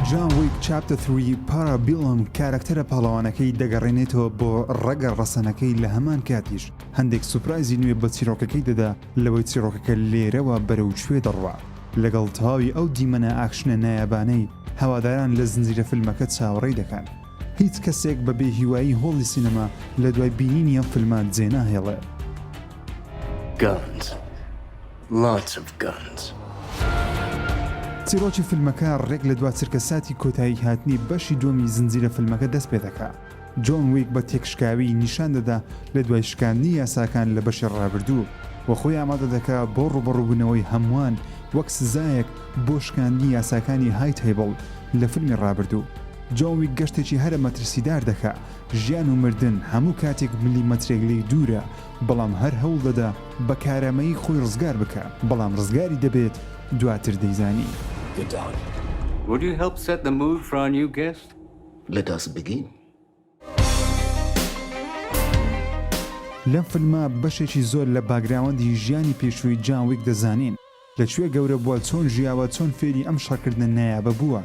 جان ویک Chapter 3 Parabellum کارەکتەرە پاڵەوانەکەی دەگەڕێنێتەوە بۆ ڕەگە ڕەسەنەکەی لە هەمان کاتیش هەندێک سوپرایزی نوێ بە چیرۆکەکەی دەدا لەوەی چیرۆکەکە لێرەوە بەرەو کوێ دەڕوا لەگەڵ تەواوی ئەو دیمەنە ئاکشنە نایابانەی هەواداران لە زنجیرە فیلمەکە چاوەڕێی دەکەن. هیچ کەسێک بە بێ هیوایی هۆڵی سینەما لە دوای بینینی ئەم فیلمە جێناهێڵێ. Guns. Lots of guns. چیڕۆکی فیلمەکە ڕێک لە دوا چرکەساتی کۆتایی هاتنی بەشی دووەمی زنجیرە فیلمەکە دەست پێدەکا. جۆن ویک بە تێکشکاوی نیشان دەدا لە دوای شکاندنی یاساکان لە بەشی ڕابردوو و خۆی ئامادە دەکا بۆ ڕووبەڕووبوونەوەی هەمووان وەک سزایەک بۆ شکاندنی یاساکانی High Table لە فیلمی ڕابردوو. جۆن ویک گەشتێکی هەرە مەترسیدار دەکا، ژیان و مردن هەموو کاتێک ملیمەترێک لێی دوورە، بەڵام هەر هەوڵ دەدا بە کارامەیی خۆی ڕزگار بکا، بەڵام ڕزگاری دەبێت دواتر دەیزانی. Good dog. Would you help set the mood for our new guest? Let us begin. لەم فیلمە بەشێکی زۆر لە background ی ژیانی پێشووی جان ویک دەزانین، لە کوێ گەورە بووە، چۆن ژیاوە، چۆن فێری ئەم شەڕکردنە نایابە بووە،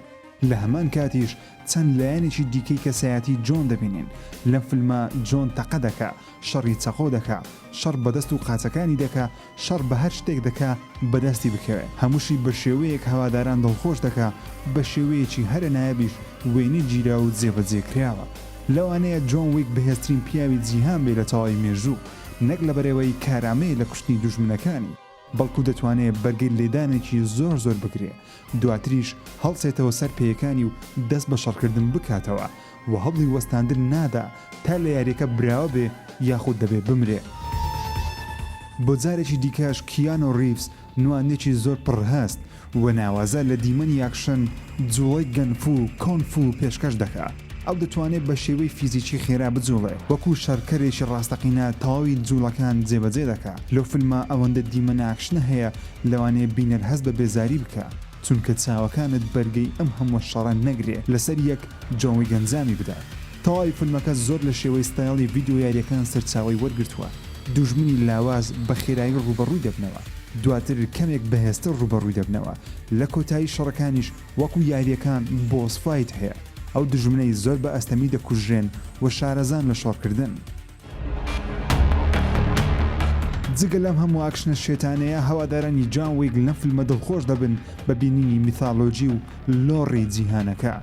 لە هەمان کاتیش چەند لایەنێکی دیکەی کەسایەتی جۆن دەبینین، لەم فیلمە جۆن تەقە دەکا، شەڕی چەقۆ دەکا، شەڕ بە دەست و قاچەکانی دەکا، شەڕ بە هەر شتێک دەکا بە دەستی بکەوێ، هەمووشی بە شێوەیەک هەواداران دڵخۆش دەکا، بە شێوەیەکی هەرە نایابیش وێنەی گیرا و جێبەجێ کراوە. لەوانەیە جۆن ویک بەهێزترین پیاوی جیهان بێ لە تەواوی مێژوو، نەک لەبەرئەوەی کارامەیە لە کوشتنی دوژمنەکانی، بەڵکو دەتوانێ بەرگەی لێدانێکی زۆر زۆر بگرێ، دواتریش هەڵسێتەوە سەر پێیەکانی و دەست بە شەڕکردن بکاتەوە و هەوڵی وەستاندن نادا تا لە یاریەکە براوە بێ یاخود دەبێ بمرێ. بۆ جارێکی دیکەش کیانۆ ریڤز نواندنێکی زۆر پڕ هەست و ناوازە لە دیمەنی ئاکشن، جوڵەی گەنفو و کۆنفو پێشکەش دەکا. ئەو دەتوانێ بە شێوەی فیزیکی خێرا بجوڵێ، وەکو شەڕکەرێکی ڕاستەقینە تەواوی جوڵەکان جێبەجێ دەکا. لەو فیلمە ئەوەندە دیمەنە ئاکشنە هەیە لەوانەیە بینەر هەست بە بێزاری بکا، چونکە چاوەکانت بەرگەی ئەم هەمووە شەڕە نەگرێ لەسەر یەک جۆن ویک ئەنجامی بدات. تەواوی فیلمەکە زۆر لە شێوەی ستایڵی ڤیدیۆ یاریەکان سەرچاوەی وەرگرتووە، دوژمنی لاواز بە خێرایی ڕووبەڕووی دەبنەوە، دواتر کەمێک بەهێزتر ڕووبەڕووی دەبنەوە، لە کۆتایی شەڕەکانیش وەکو یاریەکان boss fight هەیە، ئەو دوژمنەی زۆر بە ئەستەمی دەکوژرێن و شارەزان لە شەڕکردن. جگە لەم هەموو ئاکشنە شێتانەیە، هەوادارانی جان ویک لەم فیلمە دڵخۆش دەبن بە بینینی میثالۆجی و lore ی جیهانەکە.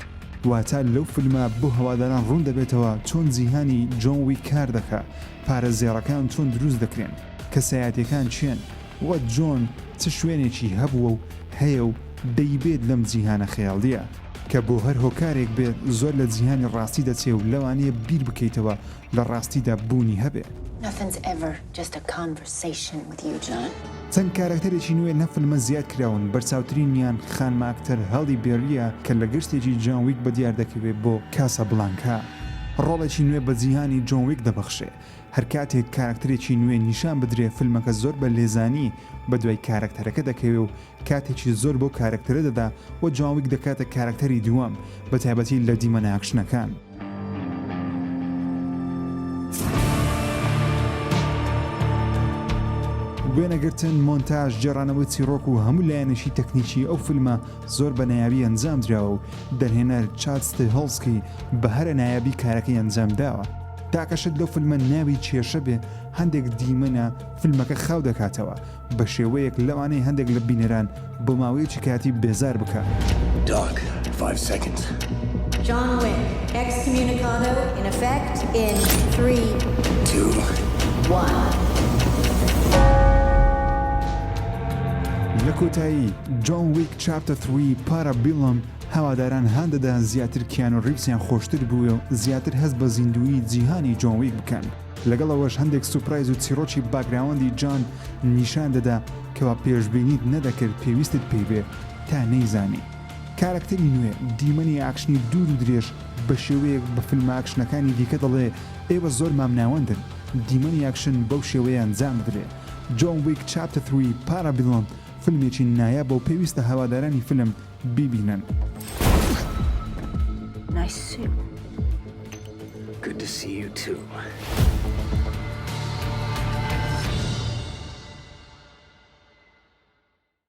واتە لەو فیلمە بۆ هەواداران ڕوون دەبێتەوە چۆن جیهانی جۆن ویک کار دەکا، پارە زێڕەکان چۆن دروست دەکرێن، کەسایەتیەکان کێن و جۆن چ شوێنێکی هەبووە و هەیە و دەیبێت لەم جیهانە خەیاڵیە، کە بۆ هەر هۆکارێک بێت زۆر لە جیهانی ڕاستی دەچێ و لەوانەیە بیر بکەیتەوە لە ڕاستیدا بوونی هەبێ. Nothing's ever just a conversation with you, John. چەند کارەکتەرێکی نوێ لەم فیلمە زیاد کراون، بەرچاوترینیان خانمە ئەکتەر هالی بێرییە کە لە گەشتێکی جان ویک بەدیار دەکەوێ بۆ کاسابلانکا. ڕۆڵێکی نوێ بە جیهانی جۆن ویک دەبەخشێ. هەر کاتێک کارەکتەرێکی نوێ نیشان بدرێ فیلمەکە زۆر بە لێزانی بەدوای کارەکتەرەکە دەکەوێ و کاتێکی زۆر بەو کارەکتەرە دەدا و جۆن ویک دەکاتە کارەکتەری دووەم بەتایبەتی لە دیمەنە ئاکشنەکان. وێنەگرتن، مۆنتاژ، گێڕانەوەی چیڕۆک و هەموو لایەنێکی تەکنیکی ئەو فیلمە زۆر بە نایابی ئەنجام دراوە و دەرهێنەر چاد ستێهۆڵسکی بە هەرە نایابی کارەکەی ئەنجام داوە. تاکە شت لەو فیلمە ناوی کێشە بێ هەندێک دیمەنە فیلمەکە خاو دەکاتەوە بە شێوەیەک لەوانەیە هەندێک لە بینەران بۆ ماوەیەکی کاتی بێزار بکا. Doc, 5 seconds. John Wick, excommunicado in effect in three, Two. one. لە کۆتایی، John Wick Chapter 3 Parabellum هەواداران هان دەدا زیاتر کیانۆ ریڤسیان خۆشتر بوێ و زیاتر هەست بە زیندوویی جیهانی جۆن ویک بکەن. لەگەڵ ئەوەش هەندێک سوپرایز و چیڕۆکی background ی جان نیشان دەدا کەوا پێشبینیت نەدەکرد پێویستت پێی بێ تا نەیزانی. کارەکتەری نوێ، دیمەنی ئاکشنی دوور و درێژ بە شێوەیەک بە فیلمە ئاکشنەکانی دیکە دەڵێ ئێوە زۆر مامناوەندن دیمەنی ئاکشن بەو شێوەیە ئەنجام بدرێ. John Wick Chapter 3 Parabellum فیلمێکی نایابە و پێویستە هەوادارانی فیلم بیبینن. Nice suit. Good to see you too.